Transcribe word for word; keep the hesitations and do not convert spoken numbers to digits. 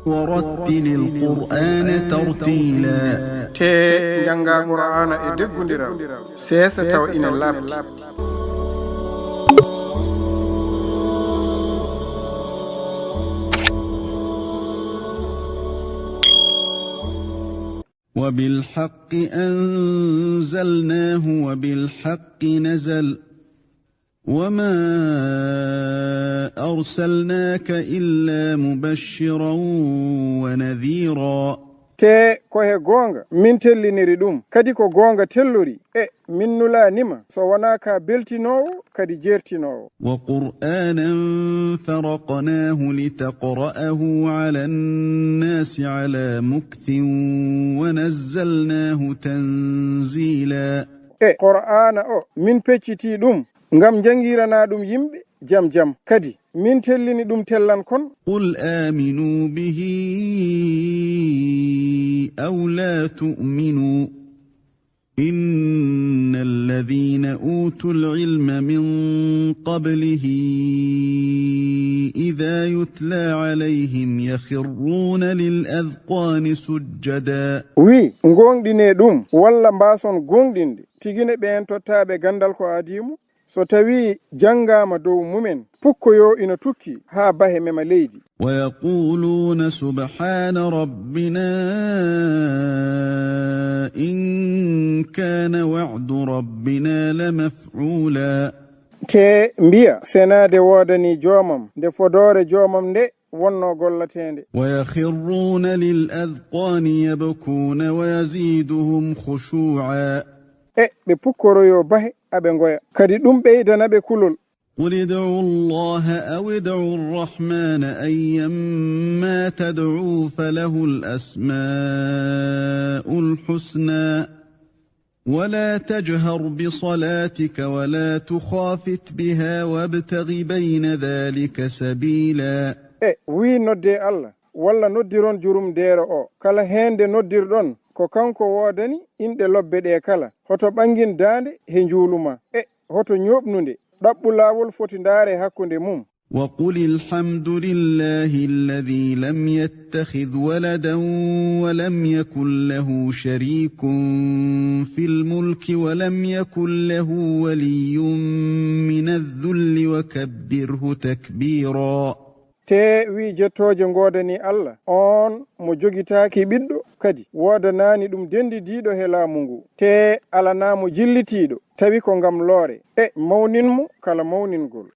ورتل القرآن ترتيلا. Tee njanngaa Qur'aana e deggundiral, seesa tawa ina laaɓti. وبالحق أنزلناه وبالحق نزل وما أرسلناك إلا مبشرا ونذيرا. Tee ko he goonga min telliniri ɗum, kadi ko goonga tellori. E min nulaani ma so wonaa ka beltinoowo kadi jeertinoowo. وقرآنا فرقناه لتقرأه على الناس على مكث ونزلناه تنزيلا. E Qur'aana o, min peccitii ɗum ngam njanngiranaa ɗum yimɓe jam jam. Kadi min tellini ɗum tellan kon. قل آمنوا به أو لا تؤمنوا إن الذين أوتوا العلم من قبله إذا يتلى عليهم يخرون للأذقان سجدا. Wi, ngooŋɗinee ɗum, walla mbaason gooŋɗinde, tigi ne ɓeen tottaaɓe ganndal ko adii mo, so tawii janngaama dow mumen, pukkoyoo ina tukki haa bahe mema leydi. ويقولون سبحان ربنا إن كان وعد ربنا لمفعولا. Tee mbiya, senaade woodanii joomam, nde fodoore joomam nde wonnoo gollateende. ويخرون للأذقان يبكون ويزيدهم خشوعا. E ɓe pukkoroyoo bahe, aɓe ngoya. Kadi ɗum ɓeydana ɓe kulol. قل ادعوا الله أو ادعوا الرحمن أيا ما تدعوا فله الأسماء الحسنى ولا تجهر بصلاتك ولا تخافت بها وابتغ بين ذلك سبيلا. E wi, noddee Allah, walla noddiron jurum deero o. Kala heen nde noddirɗon, ko kanko woodani inɗe lobbe ɗe kala. Hoto ɓangin daande he njuulu ma. E hoto ñooɓnu nde. Ɗaɓɓu laawol fotindaare hakkunde mum. وقل الحمد لله الذي لم يتخذ ولدا ولم يكن له شريك في الملك ولم يكن له ولي من الذل وكبره تكبيرا. Tee wi, jettooje ngoodanii Allah, oon mo jogitaaki ɓiɗɗo, kadi woodanaani ɗum denndidiiɗo he laamu ngu. Tee alanaa mo jillitiiɗo, tawi ko ngam loore. E mawnin mo kala mawningol.